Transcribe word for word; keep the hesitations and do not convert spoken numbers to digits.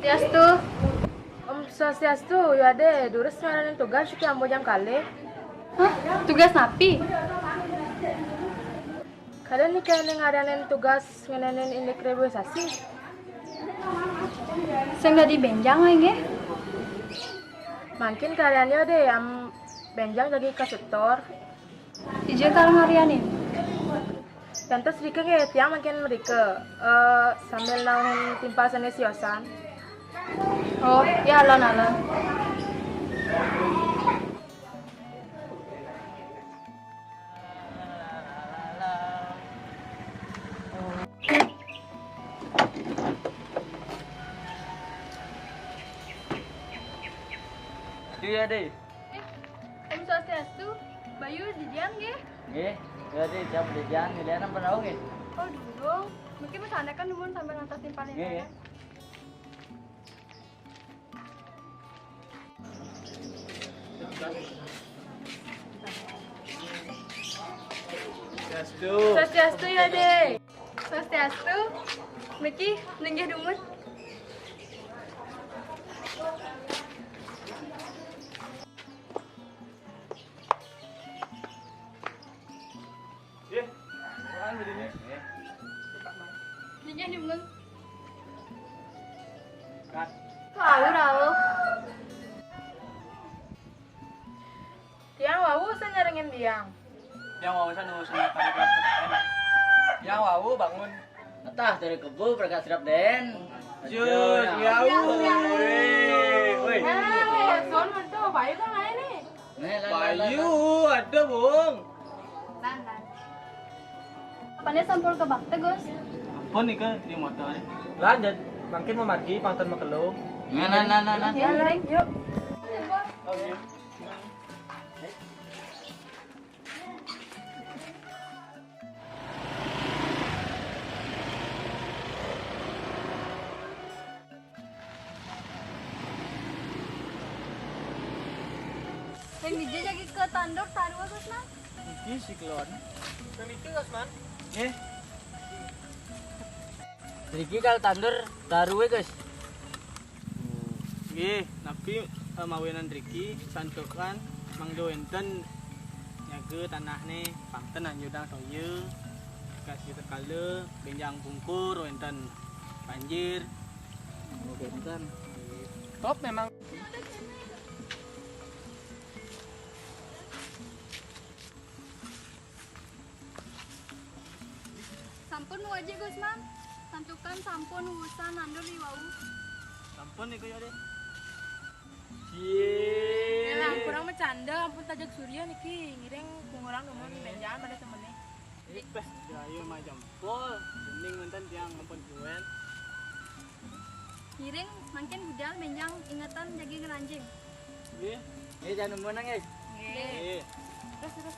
Swastiastu. Om Swastiastu, yo Ade, durus ngaranin tugas, niki ambo jam kalih. Hah? Tugas napi? Kada niki Ade ngaranin tugas ngenénin indik reboisasi. Sing dadi bénjang wé nggih. Mangkin karyané Ade, am bénjang jagi ka setor. Ija kal ngarianin. Tantos rika nggih, tiang mangkin mrika, eh, sambil nauhin timpal sané siosan. Oh, ya alon-alon. Iya, Dé. Eh, Om Swastiastu, Bayu didian nggih? Nggih, iya, Dé, siap didian, ngelianan pernah nggih? Oh, durung. Mungkin masanakan dulu sambil ngantos timpalin. Nggih, nggih. Swastiastu. Swastiastu ya, Dé. Swastiastu. Miki, linggih dumun. Nggih. Apaan bedanya? Linggih dumun. Kat. Tahu, tahu. Tiang wau usan nyarengin tiang. Tiang wau usan urusan apa di kelas P T M. Tiang wau bangun. Atah dari kebo berkat sirap den. Jus, wau. Woi, woi. Eh, son mentu, Bayu kan lain nih. Nih, lan, lan, lan, Bayu, lan. Ada, Bung. Lan, lan. Apanya sampul ke bakte, Gus? Ampun nih, Kak, di motor. Lanjut, mangkin mau mati, pangton makelo. Nah, nah, nah, nah, nah. Ya, Leng, yuk. Oh, iya. Yang dija jagi ke tandur taruh, Gus, nah. Iki siklon. Yang itu, Gus, man. Eh. Iki kal tandur taruh, Gus. Nggih, napi, eh, mawinan riki santukan mangda wénten nyaga tanahné, pangten anjudang toya, bekas kita kala bénjang pungkur wénten banjir. Oh, wénten. Top memang. Sampun wajib, Gus, Mam. Santukan sampun urusan nandur i wau. Sampun niku ya, Dé. Cie. Yalah, kurang bercanda, ampun tajak surya niki ngiring pengurang demen benjaan pada temennya. Ipes, ayo mah jempol. Mending nonton tiang ampun kuen. Ngiring, mangkin budal benjang ingetan jagi ngelanjing. Nggih. Nggih, jangan menang, nggih. Nggih. Nggih. Terus, terus.